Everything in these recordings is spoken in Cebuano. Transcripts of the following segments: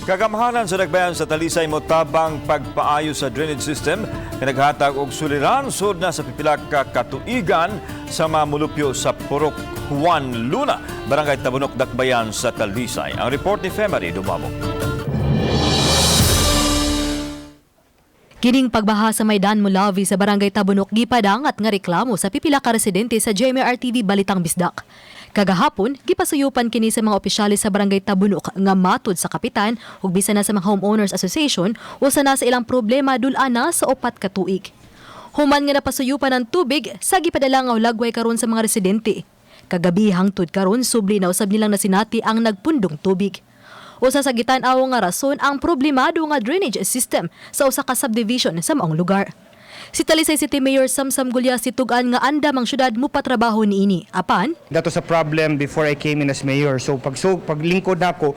Kagamhanan sa Dakbayan sa Talisay motabang pagpaayo sa drainage system nga naghatag og suliran sud na sa pipila ka katuigan sa mga mulupyo sa Purok Juan Luna, Barangay Tabunok, Dakbayan sa Talisay. Ang report ni Femary Dumabok. Kining pagbaha sa Maidan Mulavi sa Barangay Tabunok gipadangat nga reklamo sa pipila ka residente sa GMRTV Balitang Bisdak. Kagahapon, gipasuyupan kini sa mga opisyalis sa Barangay Tabunok nga matud sa kapitan ug bisan na sa mga Homeowners Association, usa na sa ilang problema dul-an na sa 4 ka tuig. Human nga napasuyupan ang tubig, sa gipadala nga hulagway karon sa mga residente. Kagabi hangtod karon, subli na usab nilang nasinati ang nagpundong tubig. Usa sa gitan-aw nga rason, ang problemado nga drainage system sa usa ka subdivision sa maong lugar. Si Talisay City Mayor Samsam Gullas tug-an nga andam ang syudad mupatrabaho niini. Apan, That was a problem before I came in as mayor. So paglingkod nako,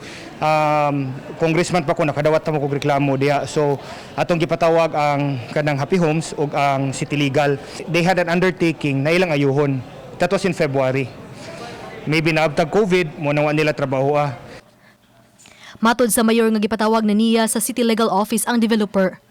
congressman pa ko, nakadawat na mo kog reklamo diha. So atong gipatawag ang kanang Happy Homes ug ang City Legal. They had an undertaking na ilang ayuhon. That was in February. Maybe naabtag COVID, mo na wa nila trabaho ah. Matod sa mayor nga gipatawag na niya sa City Legal Office ang developer.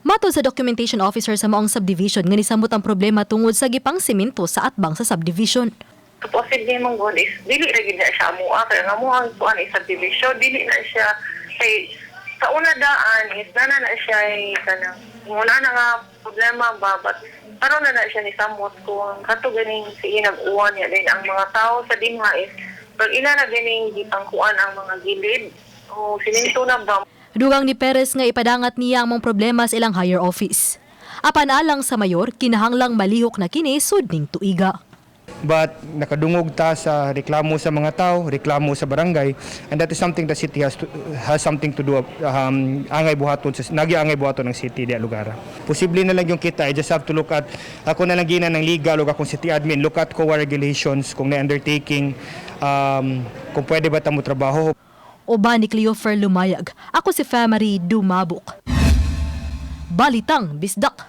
Matod sa documentation officer sa maong subdivision nga nisamot ang problema tungod sa gipang simento sa atbang sa subdivision. So, posible mong goal is dili ra gid na siya amoa kay nga mo ang kuan is subdivision, dili na siya kay sa una daan is nana na siya ay kanang muna na nga problema ba, but karon na na siya ni samot kung kato ganing sige nag-uwan niya din ang mga tao sa dinha is pag ila na ganing gipangkuan ang mga gilid o siminto na ba. Dugang ni Perez nga ipadangat niya ang mga problema sa ilang higher office. Apan alang sa mayor, kinahanglang malihok na kini sud ning tuiga. But nakadungog ta sa reklamo sa mga tao, reklamo sa barangay, and that is something the city has something to do, angay buhaton sa nagi angay buhaton ng city diya lugar. Posible na lang yung kita, I just have to look at ako na lang gina ng legal ug akong city admin, look at COA regulations kung na undertaking, kung pwede ba ta mo trabaho. Uban ni Cleofer Lumayag. Ako si Famary Dumabok. Balitang Bisdak.